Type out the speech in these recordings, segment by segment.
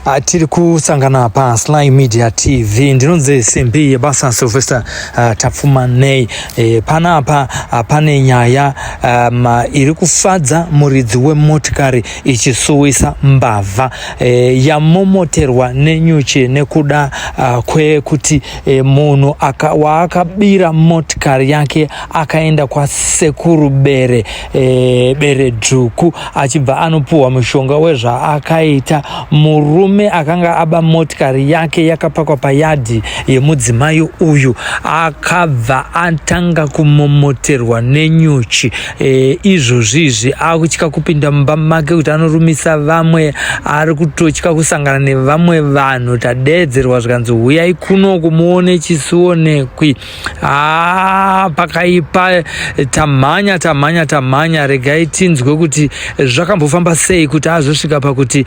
Tiri kusangana paSly Media TV. Ndinonzi Simbi yebasa Sylvester Tapfumanei. Panapa pane nyaya iri kufadza muridzi wemotikari ichisuwisa mbavha yamomoterwa nenyuchi nekuda kwekuti munhu waakabira motikari yake akaenda kwasekuru Bere, Bere Dzvuku achibva anopuhwa mushonga wezvaakaita. Murume akanga aba motikari yake yakapakwa payadhi yemudzimai uyu akabva atanga kumomoterwa nenyuchi. Izvozvi izvi akutya kupinda mumba make kuti anorumisa vamwe, ari kutotya kusangana nevamwe vanhu. Tadeedzerwa zvikanzi huyai kuno kumuone chisionekwi. Haa, pakaipa. Tamhanya tamhanya tamhanya, regai tinzwe kuti zvakambofamba sei kuti azosvika pakuti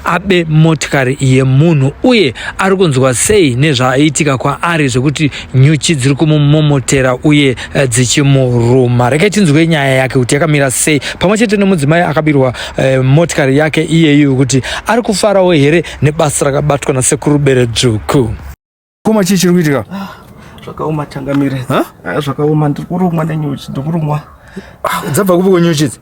abe motikari yemunhu, uye ari kunzwa sei nezvaitika kwaari zvekuti nyuchi dziri kumumomotera uye dzichimuruma. Regai tinzwe nyaya yake kuti yakamira sei, pamwe chete nemudzimai akabirwa motikari yake iyeyu, kuti ari kufarawo here nebasa rakabatwa nasekuru Bere Dzvuku. Koma, chii chiri kuitika? Zvakaoma, changamire. Ah, zvakaoma, ndiri kurumwa nenyuchi, ndiri kurumwa. Dzabva kupi kwenyuchi idzi?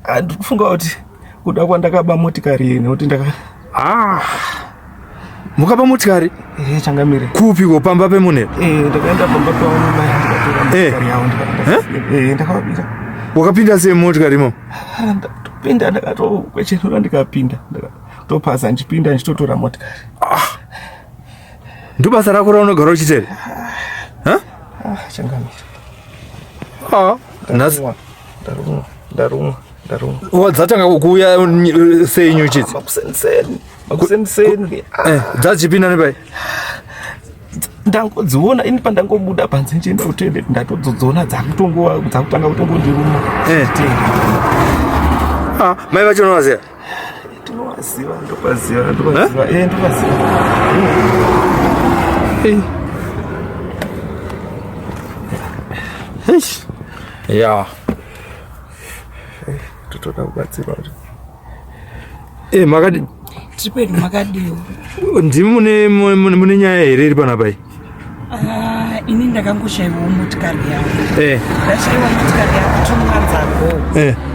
Ah, ndiri kufunga kuti kuda kwandakaba motikari iyi, nekuti ndaka Ah. Mukaba motikari? Eh, changamire. Kupiko, pamba pemunhu? Eh, ndakaenda pamba pavo mai, ndikatora motikari yavo, ndikaenda. Eh, ndakavabira. Wakapinda sei motikari imo? Ah, ndakatopinda, ndakatokwechenura, ndikapinda. Ndakatopasa ndichipinda, ndichitotora motikari. Ah. Ndobasa rako raunogara uchiita here? Ah, changamire. Ah, nhasi Ndarumwa, ndarumwa, ndarumwa. Dzatanga kuuya sei nyuchi idzi? Makuseniseni, makuseniseni. Dzachipinda nepai? Ndangodziona ini pandangobuda panze ndichienda kutoilet, ndatodziona dzakutanga kutongondiruma. Ah, mai vacho unovaziva? Ndinovaziva, ndovaziva, ndovaziva. Eh, ndovaziva. Eish. Ya. Totoda kubatsirwa. Makadi Tiri pedu, makadiwo? Ndimi mune nyaya here iri panapa iyi? Ah, ini ndakangoshayiwawo motikari yangu. Ndashayiwa motikari yangu 2 months ago.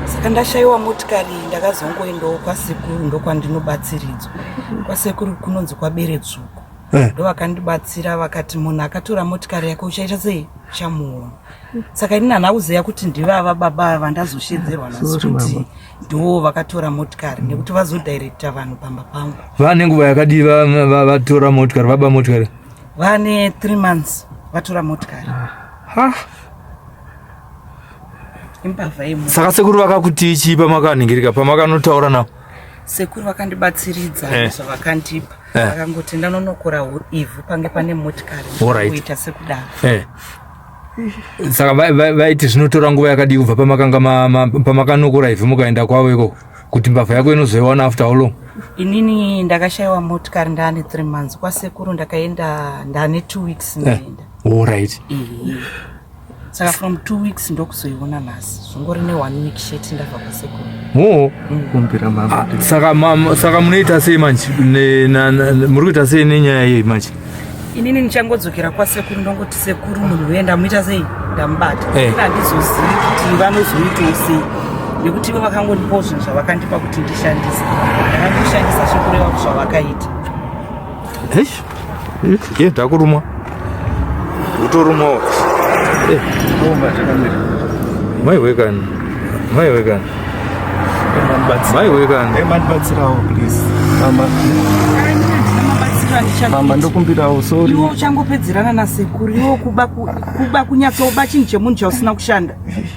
Saka ndashayiwa motikari iyi, ndakazongoendawo kwasekuru, ndokwandinobatsiridzwa. Kwasekuru kunonzi kwaBere Dzvuku. Ndo vakandibatsira, vakati munhu akatora motikari yako uchaita sei, uchamuona. Saka ini handina kuziva kuti ndivava baba ava ndazoshedzerwa nhasi kuti ndo vakatora motikari, nekuti vazodhairekta vanhu pamba pangu. Vane nguva yakadii vatora motikari, vaba motikari? Vane 3 months vatora motikari. Ha. Imbavha yemu. Saka sekuru vakakutii chii pamakanhingirika, pamakanotaura navo? Sekuru vakandibatsiridza zvavakandipa. Vakangoti ndanonokora ivhu pange pane motikari, kuita sekudaro. Saka vaiti zvinotora nguva yakadii kubva pamakanga pamakanokora ivhu mukaenda kwavo ikoko kuti mbavha yako inozoiwana, after how long? Inini ndakashayiwa motikari ndaane 3 months. Kwasekuru ndakaenda ndaane 2 weeks ndaenda. Alright. Saka from 2 weeks ndokuzoiona nhasi, zvingori ne1 week chete ndabva kwasekuru. Oh. Kumbira mama. Ah, saka munoita sei manje? Muri kuita sei nenyaya iyi manje? Inini ndichangodzokera kwasekuru, ndongoti sekuru, munhu uye ndamuita sei, ndamubata. Handizozivi kuti vanozoitawo sei, nekuti ivo vakangondipawo zvinhu zvavakandipa kuti ndishandise, ndakangoshandisa zvekureva zvavakaita. Eish. Ye, ndakurumwa. Utorumwawo. Oma, changamire. Mai wekani. Mai wekani. Mai wekani. Eh, mandibatsirawo please. Mama. Mama, ndokumbirawo, sorry. Iwe uchangopedzerana nasekuru. Iwe kuba, kuba, kunyatsoba chinhu chemunhu chausina kushanda.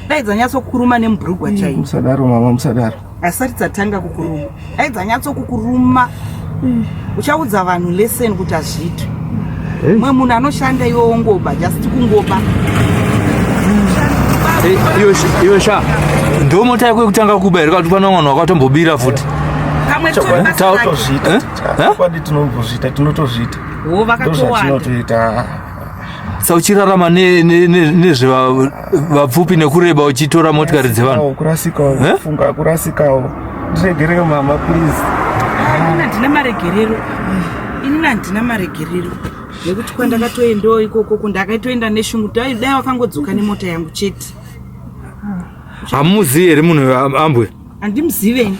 Dai dzanyatsokuruma nemubhurugwa chaiyo. Musadaro mama, musadaro. Asati dzatanga kukuruma, dai dzanyatsokukuruma, uchaudza vanhu lesson kuti hazviitwi. Mumwe munhu anoshanda, iwe wongoba, just kungoba. Iwe sha, ndo mota yako yekutanga kuba here, kuti pana mwana wakatombobira futi? Kamwe tori basa rake. Tozviita. Eh? Chokwadi tinombozviita, tinotozviita. Wo vakatowanda. Ndozvatinotoita. Sa uchirarama nezvevapfupi nekureba, uchitora motikari dzevanhu. Kurasikawo, Eh? kufunga kurasikawo. Ndiregerere mama please. Inini handina maregerero. Inini handina maregerero. Nekuti kwandakatoendawo ikoko ndakatoenda neshungu dai dai wakangodzoka nemota yangu chete. Hamuzivi here munhu ambwe? Handimuzive ini.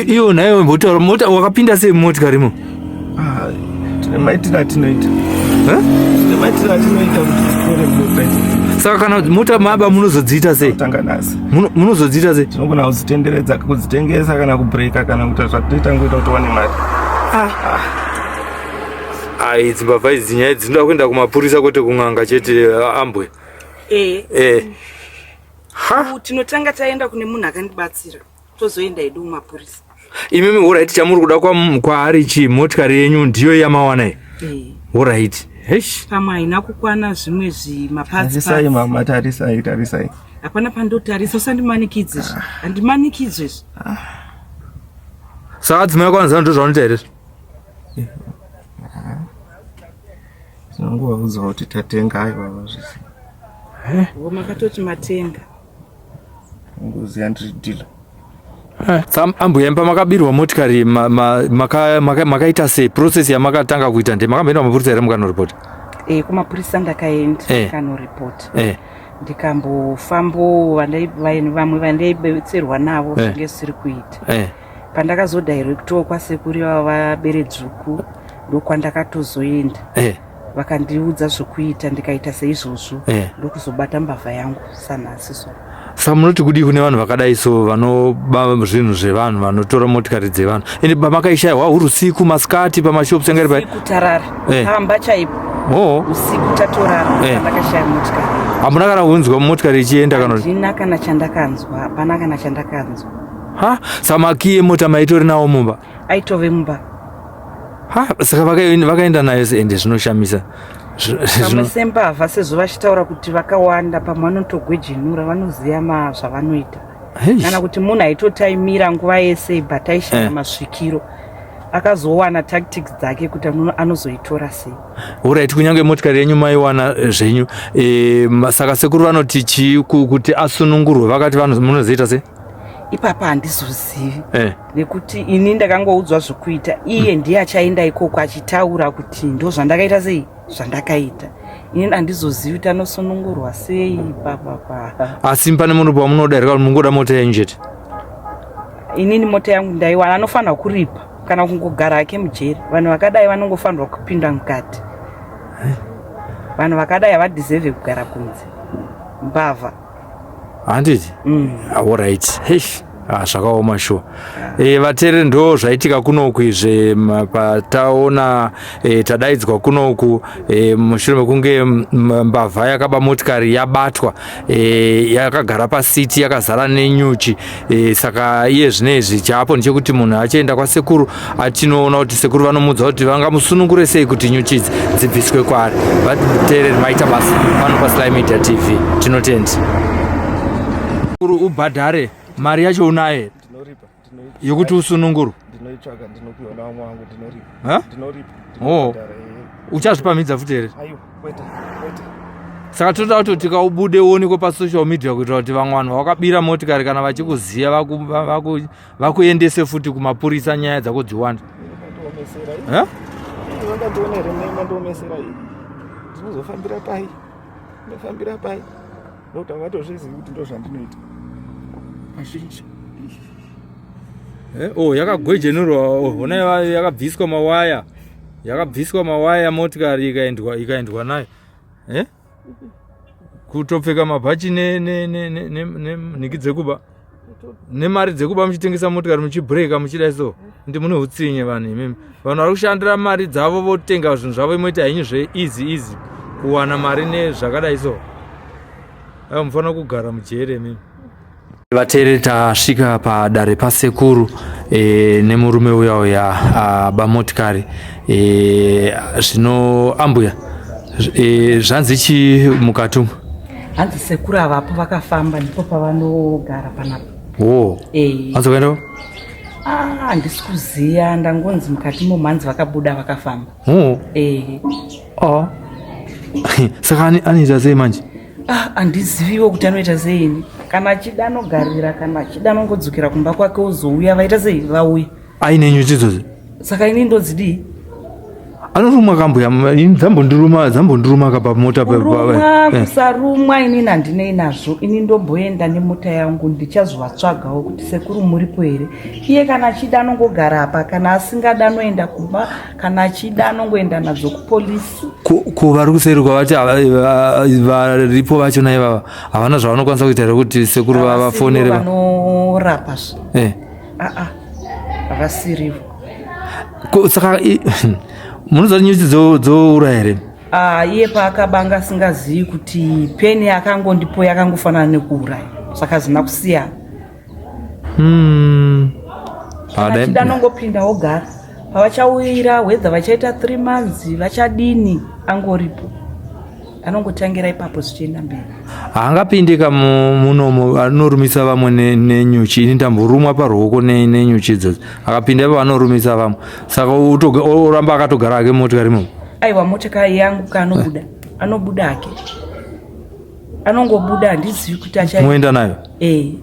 Iyo nhaiwe mbotaura mota wakapinda sei mumotikari imo? Ah, tine maitiro atinoita. Tine maitiro atinoita kuti titore mota idzi. Saka kana mota maba munozodziita sei? Tanga nhasi. Munozodziita sei? Tinogona kudzitenderedza, kudzitengesa kana kubreka kana kuita zvatinoita ngoita kuti tiwane mari. Ah. Ai dzimbavha idzi nyaya dzinoda kuenda kumapurisa kwete kun'anga chete ambwe. Eh. Eh. Ha. Tinotanga taenda kune munhu akandibatsira tozoenda hedu kumapurisa. Imimi horaiti chamuri kuda kwaari chii motikari yenyu ndiyo yamawana iyi? Eh. Horaiti. Heish. Pamwe haina kukwana zvimwe zvimapatsi. Tarisai mama, tarisai, tarisai. Hapana pandotarisa usandimanikidze zve. Handimanikidzwe zve. Saka adzimai ako anoziva ndozvaunoita here? Tinongovaudza kuti tatenga aiwa vazviziva. Vo makatoti matenga. Ngoziva ndiri dealer. Sam ambuya pamakabirwa motikari makaita sei process yamakatanga kuita nde makamboenda kumapurisa here mukanoripota? Eh, kumapurisa ndakaenda ndikanoripota. Ndikambofambo vamwe vandaibetserwa navo zvinge zvisiri kuita. Pandakazodirectwa kwasekuru ivava vabere dzvuku ndokwandakatozoenda. Vakandiudza zvokuita ndikaita seizvozvo ndokuzobata mbavha yangu sanhasi so. Saka munoti kudii kune vanhu vakadai so vanoba zvinhu zvevanhu vanotora motikari dzevanhu ende pamakaishaya huri usiku masikati pamashops anga iri pai kutarara pamba chaipo usiku tatorara pandakashaya motikari. Hamuna kana kunzwa motikari ichienda kana? Handina kana chandakanzwa, hapana kana chandakanzwa. Ha, saka makiyi emota maitori nawo mumba? Aitove mumba. Ha, saka vakaenda nayo ende zvinoshamisa. Pamwe sembavha sezvo vachitaura kuti vakawanda pamwe vanotogwejenura vanoziva zvavanoita. Kana kuti munhu aitotaimira nguva yese but aishaya masvikiro. Akazowana tactics dzake kuti anozoitora sei. Alright, kunyange motikari yenyu maiwana zvenyu. Saka sekuru vanoti chii kuti asunungurwe vakati munozoita sei? Ipapa handizozivi. Nekuti ini ndakangoudzwa zvokuita. Iye ndiye achaenda ikoko achitaura kuti ndo zvandakaita sei zvandakaita. Ini handizozivi kuti anosunungurwa sei ipapa. Asi pane munhu pamunoda here kana mungoda mota yenyu chete? Inini mota yangu ndaiwana, anofanirwa kuripa kana kungogara hake mujeri. Vanhu vakadai vanongofanirwa kupinda mukati. Vanhu vakadai havadhizevhe kugara kunze. Mbavha. Handiti? Alright. Heish. Zvakaoma sure. Vateereri ndo zvaitika kunoku izve pataona tadaidzwa kunoku mushure mekunge mbavha yakaba motikari yabatwa yakagara pasiti yakazara nenyuchi. Saka iye zvino izvi chaapo ndechekuti munhu achienda kwasekuru atinoona kuti sekuru vanomuudza kuti vangamusunungure sei kuti nyuchi idzi dzibviswe kwaari. Vateereri maita basa pano paSly Media TV. Tinotenda. Sekuru ubhadhare mari yacho unayo here? Yekuti usunungurwe? Ndinoitsvaga, ndinopiwa navamwe vangu, ndinoripa. Ndinoripa. Uchazvipamhidza futi here? Aiwa, kwete, kwete. Saka toda kuti tikaubude uonekwe pasocial media kuitira kuti vamwe vanhu vakabira motikari kana vachikuziva vakuendese futi kumapurisa nyaya dzako dziwanda. Ndinozofambira pai? Ndinofambira pai? Ndokuti havatozvizivi kuti ndozvandinoita. Mazhinji. Yakagwejenurwa, hona yakabviswa mawaya. Yakabviswa mawaya motikari ikaendwa nayo. Kutopfeka mabhachi nenhiki dzekuba. Nemari dzekuba muchitengesa motikari muchibreaka muchidai so. Ndi mune hutsinye vanhu imimi. Vanhu vari kushandira mari dzavo votenga zvinhu zvavo imoita henyu zve easy easy kuwana mari nezvakadai so. Aiwa mufanira kugara mujere imimi. Vateereri tasvika padare pasekuru nemurume uya uya aba motikari. Zvino ambuya zvanzi chii mukati umu? Hanzi sekuru avapo vakafamba ndipo pavanogara panapa. Hanzi vakaenda? Handisi kuziya, ndangonzi mukati momhanzi vakabuda vakafamba. Saka anoita sei manje? Handiziviwo kuti anoita sei ini. Kana achida anogarira, kana achida anongodzokera kumba kwake ozouya, vaita sei vauya. Aine nyuchi idzodzo. Saka ini ndodzidii? Anorumwa kambuya, ini dzambondiruma, dzambondiruma ka pamota. Kurumwa kusarumwa inini handinei nazvo. Ini ndomboenda nemota yangu, ndichazovatsvagawo kuti sekuru muripo here. Iye kana achida anongogara apa, kana asingada anoenda kumba, kana achida anongoenda nadzo kupolisi. Ko vari kuseri kwavati varipo vachona ivava havana zvavanokwanisa kuita here kuti sekuru vavafonere? Vanorapa aa, havasirivo. Saka munoziva nyuchi dzouraya here? Ah, iye paakabanga asingazivi kuti peni akangondipo yakangofanana nekuuraya, saka hazvina kusiyana. Achida anongopinda ogara pavachauyira, whether vachaita 3 months, vachadini, angoripo, anongotangira ipapo zvichienda mberi. Haangapindika munomo, anorumisa vamwe nenyuchi. Ini ndamborumwa paruoko nenyuchi idzodzo. Akapinda ipapo anorumisa vamwe, saka oramba akatogara hake mumotikari imomo. Aiwa, motikari yangu kaanobuda, anobuda hake, anongobuda, handizivi kuti acha Moenda nayo? E,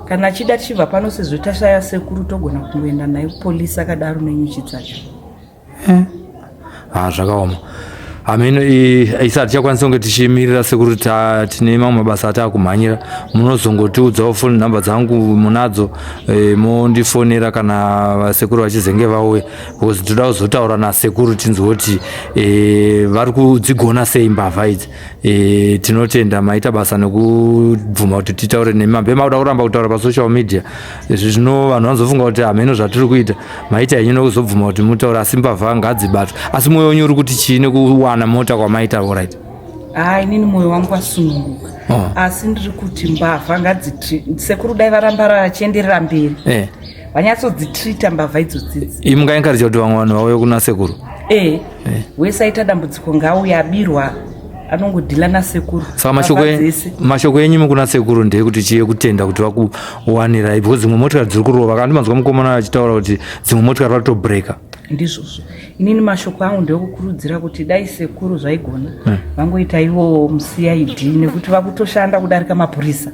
kana achida tichibva pano, sezvo tashaya sekuru, togona kungoenda naye kupolisi akadaro nenyuchi dzacho. Ha, zvakaoma. Hameno, isi hatichakwanisa kunge tichimirira sekuru, tine mamwe mabasa ataakumhanyira. Munozongotiudzawo, phone number dzangu munadzo, mondifonera kana sekuru vachizenge vauya, because toda kuzotaura nasekuru tinzwe kuti vari kudzigona sei mbavha idzi. Tinotenda, maita basa nekubvuma kuti titaure nemi. Mambe makuda kuramba kutaura pasocial media izvi, zvino vanhu vanozofunga kuti hameno zvatiri kuita. Maita henyu nekuzobvuma kuti mutaure, asi mbavha ngadzibatwe. Asi mwoyo wenyu uri kuti chii nekuwana mota kwamaita? Alright. Haa, inini mwoyo wangu wasununguka. Oh. Asi ndiri kuti mbavha ngadzitri, sekuru dai varamba vachienderera mberi, vanyatsodzitrita mbavha idzodzidzi. Imi mungaencourage kuti vamwe vanhu vauye kuna sekuru? E, wese aita dambudziko ngauye, abirwa anongodhila nasekuru. Saka Mbavha dzese. Mashoko enyu mukuna sekuru ndeyekuti chiye kutenda kuti vakuwanirai, because dzimwe motikari dziri kurova. Kana ndimanzwa mukomana achitaura kuti dzimwe motikari vatobreaka. Ndizvozvo. Inini mashoko angu ndeyekukurudzira kuti dai sekuru zvaigona vangoita ivo muCID, nekuti vakutoshanda kudarika mapurisa.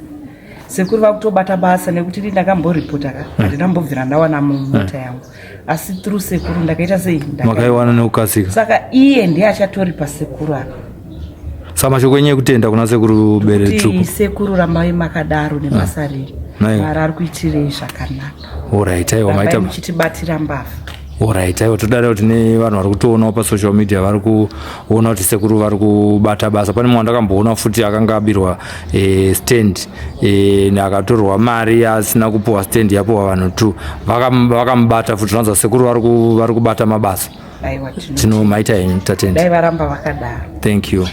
Sekuru vakutobata basa, nekuti ini ndakamboripota ka, handinambobvira ndawana mumota yangu, asi through sekuru ndakaita sei? Makaiwana nekukasika. Saka iye ndiye achatoripa sekuru apa. Saka mashoko enyu ekutenda kuna sekuru Kuti Beretsvuku? Sekuru, rambai makadaro nebasa renyu. Naiwa. Mwari ari kuitirei zvakanaka. Alright, aiwa. Rambai Maita. muchitibatira mbavha. Alright, aiwa, todada kuti nevanhu vari kutoonawo pasocial media vari kuona kuti sekuru vari kubata basa. Pane mumwe wandakamboona futi akanga abirwa stand, akatorwa mari asina kupuwa stand, yapuwa vanhu two. Vakamubata futi. Zvanza sekuru vari kubata mabasa. Aiwa, tino Tino maita henyu, tatenda. Dai varamba vakadaro. Thank you.